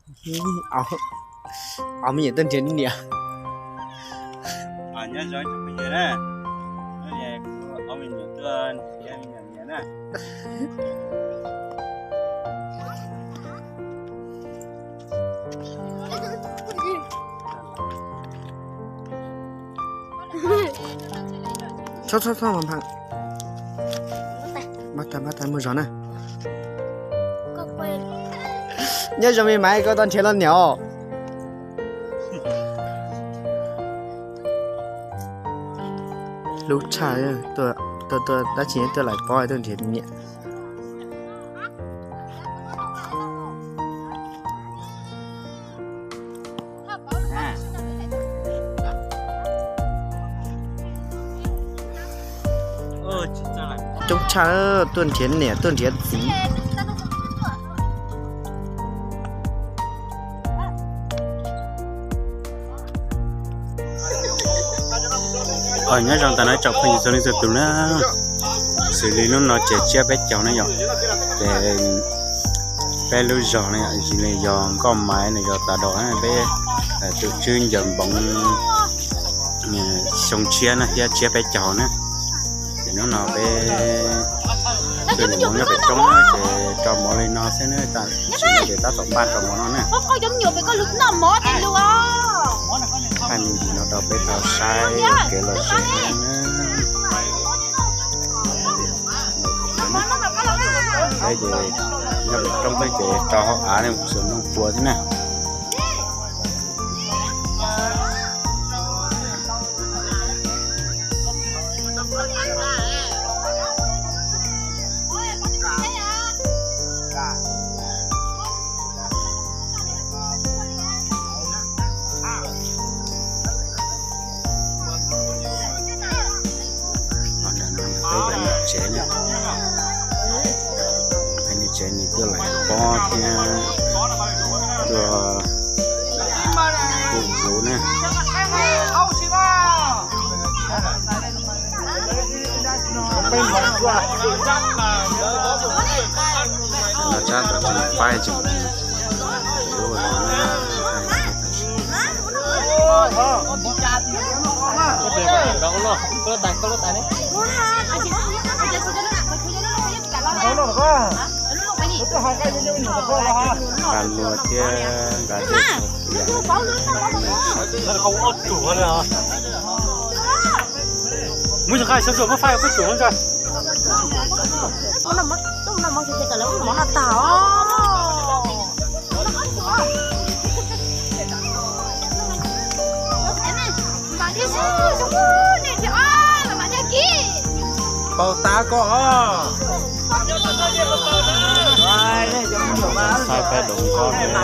Ob me nyuam tuaj nrhiav niam. Nyob zoo cov phooj ywg na, kuv ob me nyuam tuaj nrhiav me nyuam niam na. Txhob txhob txhob mas, npaj tag npaj tag mus zov na. Nyob zoo me mas koj tuaj nrhiav los niam os. Hlub tshaj, tuaj tuaj dab tsi tuaj lawm pob tuaj nrhiav niam. Coob tshaj, tuaj nrhiav niam tuaj nrhiav txiv. Nyob zoo tag no tsoom phooj ywg txhua leej txhua tus na, xws li hnub no ces tsiab peb caug na yom, ces peb lub zog na yom, yog Nkauj Maiv na, yog tas dos peb tus tswv Ncaws Npoov xyoo tshiab na thiab tsiab peb caug na. Ces hnub no peb tus niam Hmoob nyob pem roob na ces rau mov li no xwb na, tam sim no ces tab tom npaj rau mov no na. Thaij me ntsis no rau peb tau saib kev lom zem na. Peb ces nyob pem roob peb ces rau hauv av ne, xuas nplooj pua thiab na. Peb yog niam tsev na, peb niam tsev nws tuaj lawm pob thiab tuaj kuj kuv na. Tsab tau tseem faib tseem ua no na. Nqa lua thiab nqa dej. Muab cov nqaij sawv tsuag muab faib koj tsuag ntsa. Mov no tag os. Paus tas koj os. Saib peb doos nkob no.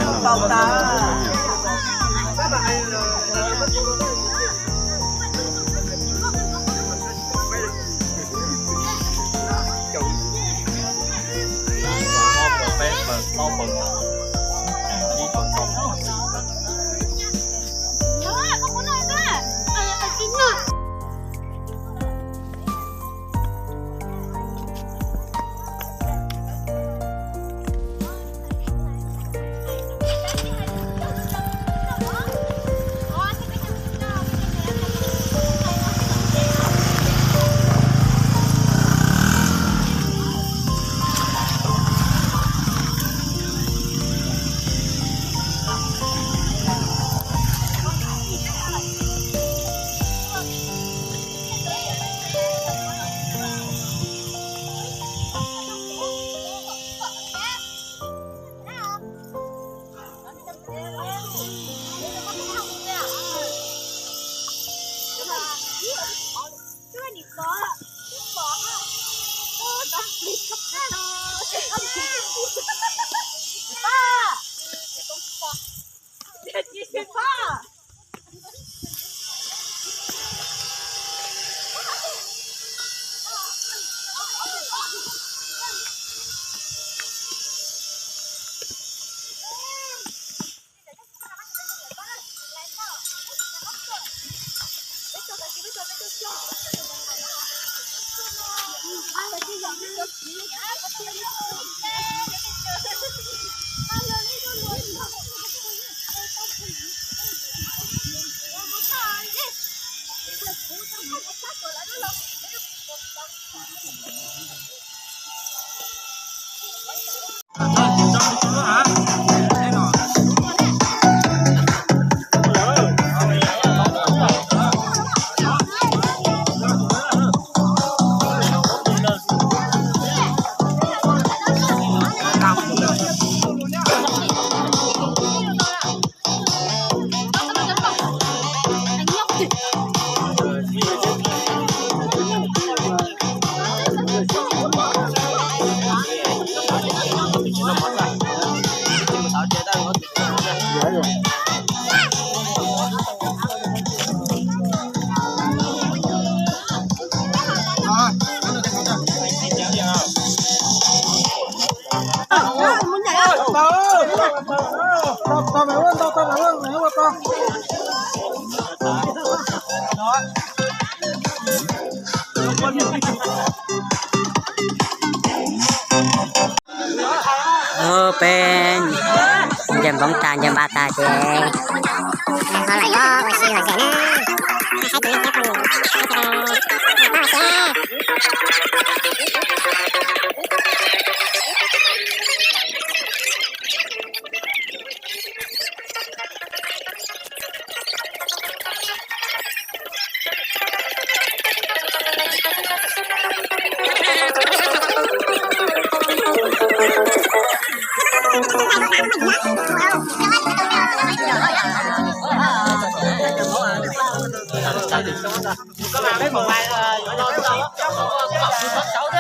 Peb ncaws npoob tag ncaws npas tag ces ho lam ua si hauv zes na. Saib tus neeg thiab poj niam.